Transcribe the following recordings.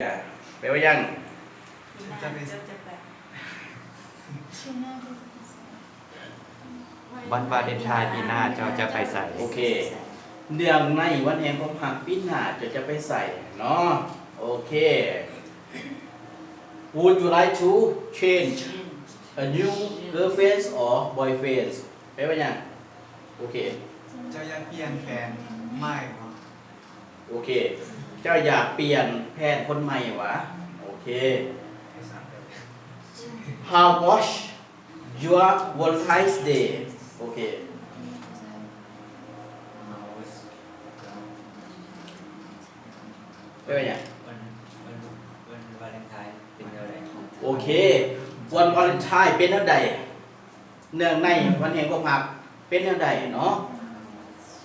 ແປວ່າຫຍັງ? ຈະໄປ ວັນວາເລັນທາຍປີໜ້າເຈົ້າຈະໄປໃສ? ໂອເຄ ເນື່ອງໃນວັນແຫ່ງຄວາມຮັກປີໜ້າເຈົ້າຈະໄປໃສເນາະ? ໂອເຄ Would you like to change a new girlfriend or boyfriend? ແປວ່າຫຍັງ? ໂອເຄ ເຈົ້າຢາກປ່ຽນແຟນໃໝ່ບໍ່? ໂອເຄ ເຈົ້າຢາກປ່ຽນແຟນຄົນໃໝ່ຫວາ? ໂອເຄ How was your Valentine's Day? ໂອເຄ ເປັນຫຍັງ? ວັນ ວັນ ວັນວາເລັນທາຍເປັນແນວໃດ? ໂອເຄ ວັນວາເລັນທາຍເປັນແນວໃດ? ເນື່ອງໃນວັນແຫ່ງຄວາມຮັກເປັນແນວໃດເນາະ?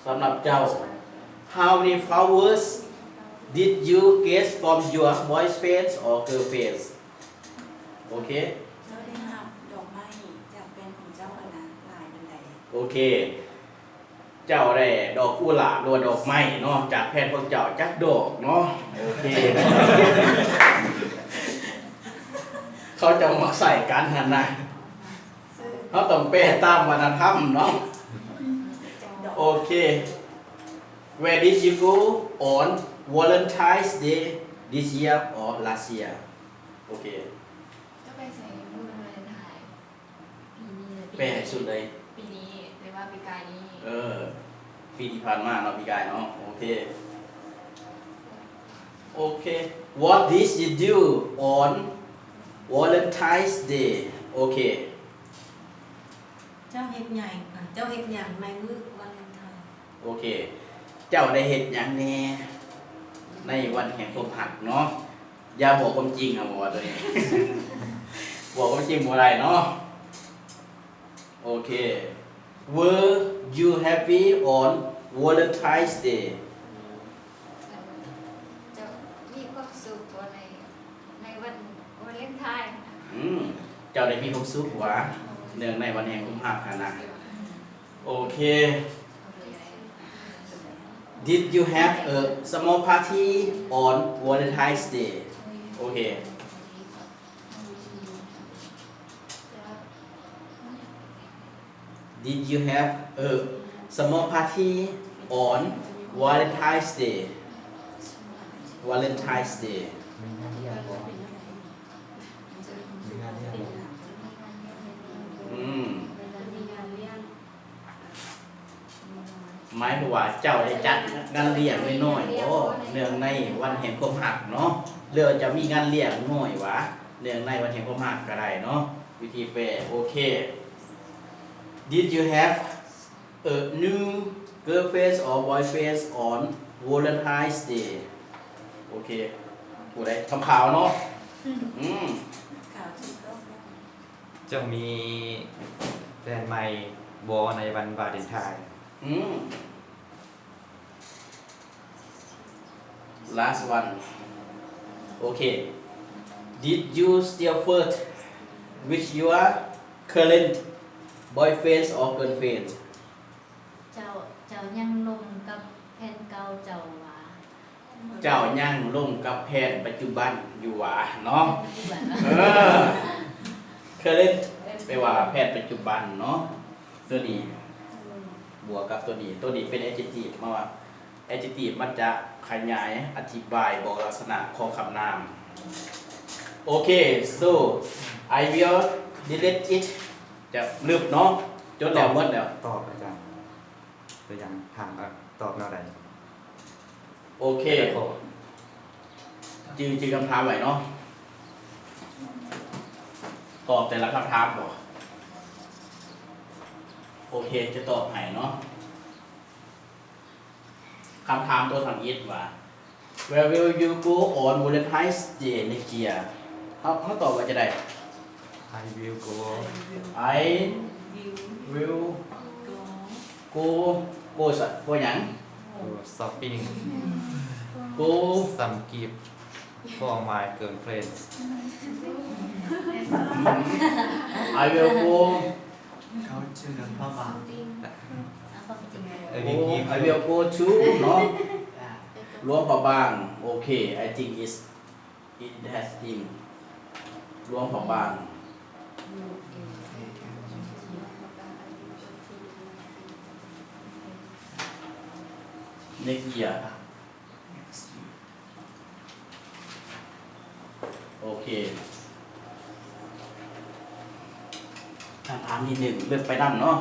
ສຳລັບເຈົ້າ How many flowers did you get from your boyfriends or girlfriends? ໂອເຄ ເຈົ້າໄດ້ຮັບດອກໄມ້ຈາກແຟນຂອງເຈົ້າຫັ້ນນະ ຫຼາຍປານໃດ? ໂອເຄ ເຈົ້າໄດ້ດອກກຸຫຼາບ ຫຼືວ່າດອກໄມ້ເນາະ ຈາກແຟນຂອງເຈົ້າຈັກດອກເນາະ? ໂອເຄ ເຂົາເຈົ້າມັກໃສ່ກັນຫັ້ນນະ ເຮົາຕ້ອງແປຕາມວັດທະນະທຳເນາະ. ໂອເຄ Where did you go on Valentine's Day this year or last year? ໂອເຄ ເຈົ້າໄປໃສມື້ວັນວາເລັນທາຍ? ປີນີ້ ແປໃຫ້ສຸດເລີຍ ປີນີ້ ຫຼືວ່າປີກາຍນີ້? ເອີ ປີທີ່ຜ່ານມາເນາະ ປີກາຍເນາະ. ໂອເຄ ໂອເຄ What did you do on Valentine's Day? ໂອເຄ ເຈົ້າເຮັດຫຍັງ ເຈົ້າເຮັດຫຍັງໃນມື້ວາເລັນທາຍ? ໂອເຄ ເຈົ້າໄດ້ເຮັດຫຍັງແດ່ໃນວັນແຫ່ງຄວາມຮັກເນາະ? ຢ່າບອກຄວາມຈິງ ເຮົາບອກວ່າໂຕນີ້ ບອກຄວາມຈິງບໍ່ໄດ້ເນາະ. ໂອເຄ Were you happy on Valentine's Day? ເຈົ້າມີຄວາມສຸກບໍ່ໃນ ໃນວັນວາເລັນທາຍ? ອືມ ເຈົ້າໄດ້ມີຄວາມສຸກຫວາ ເນື່ອງໃນວັນແຫ່ງຄວາມຮັກຫັ້ນນະ? ໂອເຄ Did you have a small party on Valentine's Day? ໂອເຄ Did you have a small party on Valentine's Day? Valentine's Day. ອືມ ໝາຍຄວາມວ່າເຈົ້າໄດ້ຈັດງານລ້ຽງນ້ອຍໆບໍ່ ເນື່ອງໃນວັນແຫ່ງຄວາມຮັກເນາະ ຫຼືວ່າຈະມີງານລ້ຽງນ້ອຍຫວາ ເນື່ອງໃນວັນແຫ່ງຄວາມຮັກກະໄດ້ເນາະ. ວິທີແປ ໂອເຄ Did you have a new girlfriend or boyfriend on Valentine's Day? ໂອເຄ ຜູ້ໃດ ຄຳຂາວເນາະ. ອືມ ເຈົ້າມີແຟນໃໝ່ບໍ່ໃນວັນວາເລັນທາຍ? ອືມ Last one. Okay. Did you still flirt with your current boyfriend or girlfriend? ເຈົ້າ ເຈົ້າຍັງລົມກັບແຟນເກົ່າເຈົ້າຫວາ? ເຈົ້າຍັງລົມກັບແຟນປັດຈຸບັນຢູ່ຫວາເນາະ? ເອີ current ແປວ່າແຟນປັດຈຸບັນເນາະ. ຕົວນີ້ບວກກັບຕົວນີ້ ຕົວນີ້ເປັນ adjective ມາວ່າ adjective ມັນຈະຂະຫຍາຍ ອະທິບາຍ ບອກລັກສະນະຂອງຄຳນາມ. Okay, so I will delete it. ຈະລຶບເນາະ ຈົດແລ້ວ ໝົດແລ້ວ. ຕອບອາຈານ ຕົວຢ່າງຖາມວ່າຕອບແນວໃດ? ໂອເຄ ແຕ່ລະຂໍ້ ຈື່ ຈື່ຄຳຖາມໄວ້ເນາະ ຕອບແຕ່ລະຄຳຖາມບໍ? ໂອເຄ ຈະຕອບໃຫ້ເນາະ. ຄຳຖາມຕົວທຳອິດວ່າ Where will you go on Valentine's Day next year? ເຮົາ ເຮົາຕອບວ່າຈັ່ງໃດ? I will go I will go go ສະ go ຫຍັງ? Go shopping. Go some gift for my girlfriend. I will go go to the ພະບາງ. I will go to ເນາະ ຫຼວງພະບາງ. ໂອເຄ I think is It has been ຫຼວງພະບາງ next year. ໂອເຄ ຄຳຖາມທີໜຶ່ງ ເລິກໄປນຳເນາະ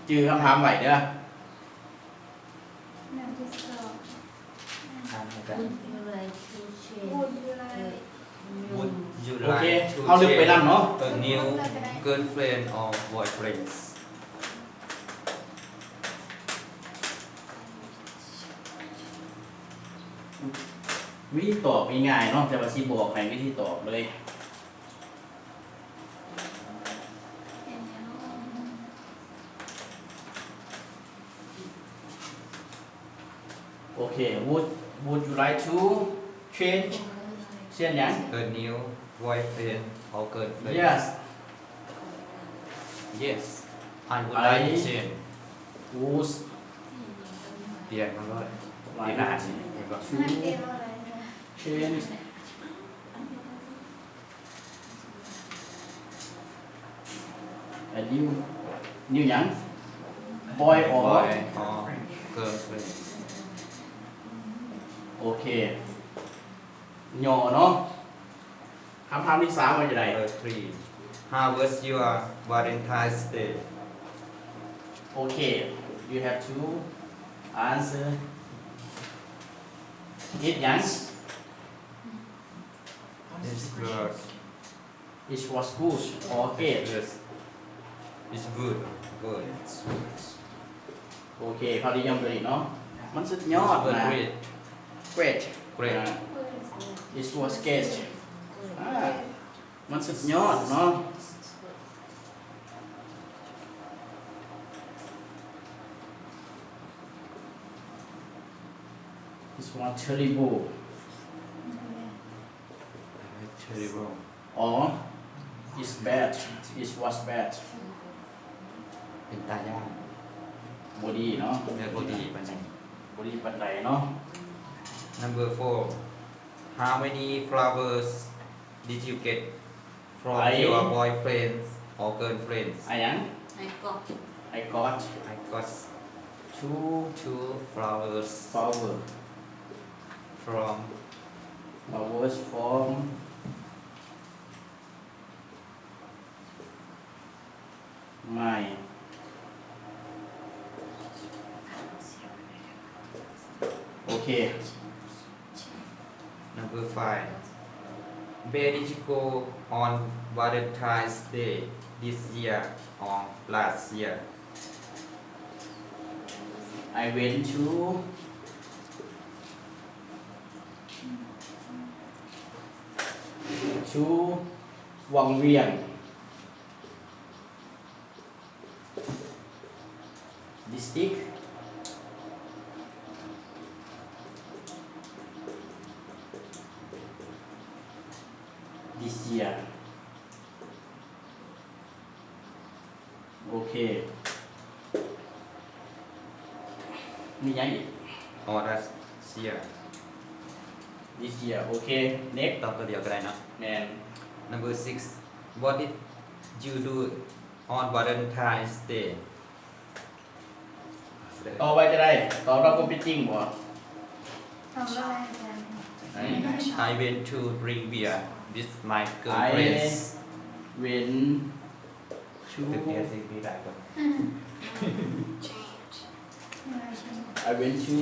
ຈື່ຄຳຖາມໄວ້ເດີ. Would you like to change? Would you like Would you like to change a new girlfriend or boyfriend? ວິທີຕອບງ່າຍໆເນາະ ແຕ່ວ່າຊິບອກໃຫ້ວິທີຕອບເລີຍ. Okay, would, would you like to change? Change ຫຍັງ? A new boyfriend or girlfriend? Yes. Yes, I would like to change. I would ປ່ຽນມາເລີຍ like to change a new, new ຫຍັງ? Boy or? Boy or girlfriend. ໂອເຄ ຫຍໍ້ເນາະ. ຄຳຖາມທີສາມວ່າຈັ່ງໃດ? Number three. How was your Valentine's Day? Okay, you have to answer it ຫຍັງ? It's good. It was good or great? Yes. It's good. Good. ໂອເຄ ພາວດີຍອມໂຕນີ້ເນາະ ມັນສຸດຍອດນະ. Great. Great. Great. ອ່າ It was great. ອ່າ ມັນສຸດຍອດເນາະ. It was terrible. Terrible. Or it's bad. It was bad. ເປັນຕາຢ້ານ ບໍ່ດີເນາະ ແມ່ນບໍ່ດີປານໃດ ບໍ່ດີປານໃດເນາະ. Number four. How many flowers did you get from I your boyfriend or girlfriend? I ຫຍັງ? I got. I got. I got two, two flowers. Flower. From. Flowers from my. ໂອເຄ. Number five. Where did you go on Valentine's Day this year or last year? I went to, to ວັງວຽງ. District this year. ໂອເຄ ມີຫຍັງອີກ? Or last year. This year. ໂອເຄ next. ຕອບຕົວດຽວກໍໄດ້ເນາະ. ແມ່ນ. Number six. What did you do on Valentine's Day? ຕອບວ່າຈະໄດ້ ຕອບແລ້ວກໍເປັນຈິງບໍ່? ຕອບວ່າ I went to drink beer with my girlfriends. I went to drink beer. I went to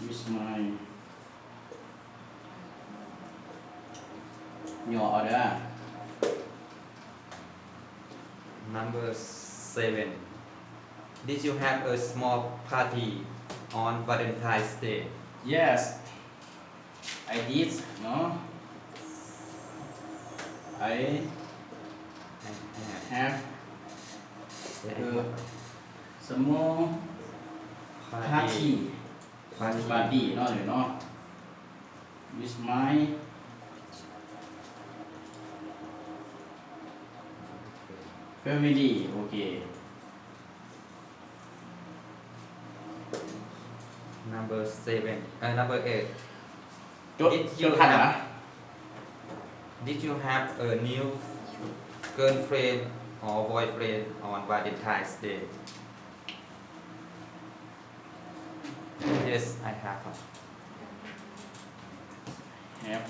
with my ຫຍໍ້ເອົາເດີ. Number seven. Did you have a small party on Valentine's Day? Yes, I did ເນາະ. I have a small party. Party ເນາະ ເນາະ with my family ໂອເຄ number seven ເອີ number eight ຈົດ Did you ຈົດທັນ have ນະ? Did you have a new girlfriend or boyfriend on Valentine's Day? Yes, I have. Have.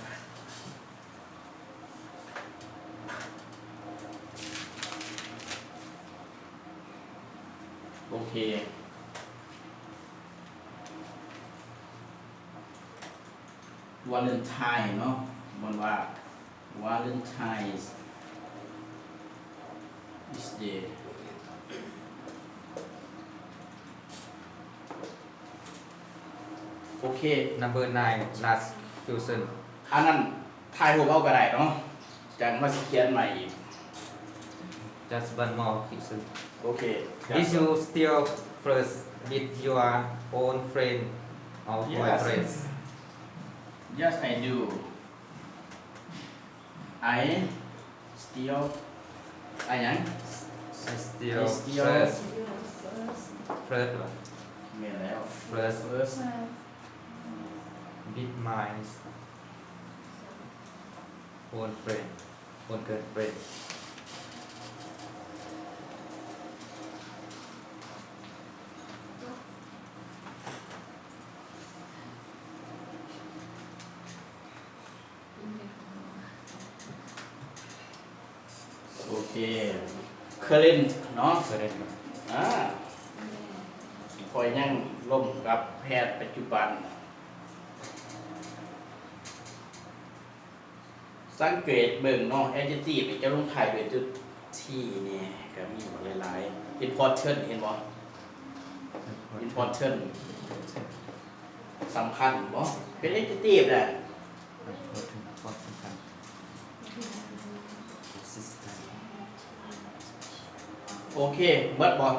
ໂອເຄ ວາເລັນທາຍເນາະ ມັນວ່າ Valentine's is Day. ໂອເຄ number nine last question. ອັນນັ້ນຖ່າຍຮູບເອົາກໍໄດ້ເນາະ ຈັ່ງມາຊິຂຽນໃໝ່ອີກ. Just one more question. ໂອເຄ Did you still flirt with your own friend or Yes. boyfriend? Yes, I do. I still I ຫຍັງ? I still I still flirt flirt ຫວາ? ແມ່ນແລ້ວ flirt flirt with my own friend, own girlfriend. ໂອເຄ current ເນາະ current ອາ ຂ້ອຍຍັງລົມກັບແພດປັດຈຸບັນ. ສັງເກດເບິ່ງເນາະ adjective ນີ້ຈະລົງທ້າຍດ້ວຍຕົວ T ນີ້ ກໍມີຫຼາຍໆ important ເຫັນບໍ່? important ສຳຄັນບໍ່? ເປັນ adjective ນະ. important ສຳຄັນ consistent. ໂອເຄ ເບິດບໍ່?